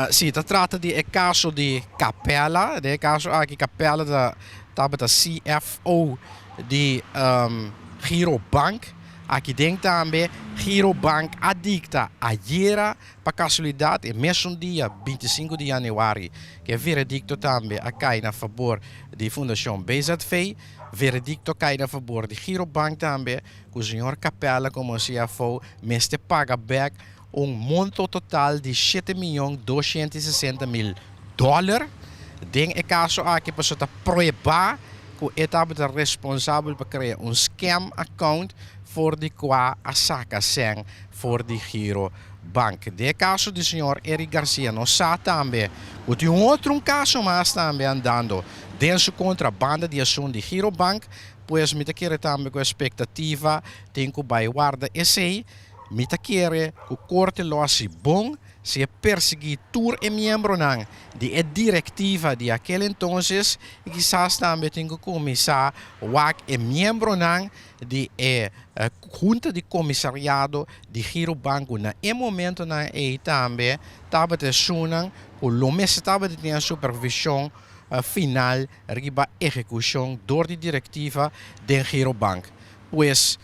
Si, ta trata di e kaso di Capella. Den e kaso aki Capella ta tabata CFO di Girobank. Aki den tambe Girobank a dikta ayera pa kasualidat e mesun dia 25 di yanüari ku e veredikto tambe a kai na fabor di Fundashon BZV. Veredikto a kai na fabor di Girobank tambe ku señor Capella komo CFO mester paga bèk un monto total di 7.260.000 dòler. Den e kaso aki pasobra ta pruebá ku e tabata responsabel pa krea un scam account for di kua a saka sèn for di Girobank. Den e kaso di señor Eric Garcia nos sa tambe ku tin un otro un kaso mas tambe andando den su kontra banda di asun di Girobank, pues mi ta kere tambe ku espektativa tin ku bai warda esei. Mi ta kere ku korte lo hasi bon si e persiguí tur e miembronan di e direktiva di akel entonces i kisas tambe tin ku kuminsá wak e miembronan di e hunta di komisariado di Girobank ku na e momentonan ei tambe tabata esunnan ku lo mester tabata tin e supervishon final riba ehekushon dor di direktiva den Girobank. Pues.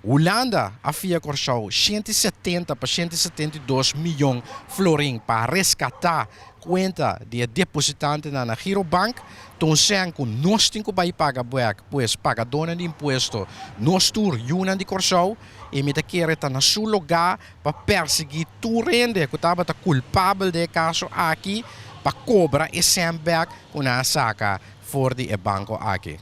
Hulanda a fia Kòrsou 170 pa 172 miyon florin pa reskatá kuenta di e depositantenan na Girobank. Ta un sèn ku nos tin ku bai paga bèk, pues pagadónan di impuesto, nos tur yunan di Kòrsou, i mi ta kere ta na su lugá pa persiguí tur hende ku tabata kulpabel den e kaso aki pa kobra e sèn bèk ku nan a saka for di e banko aki.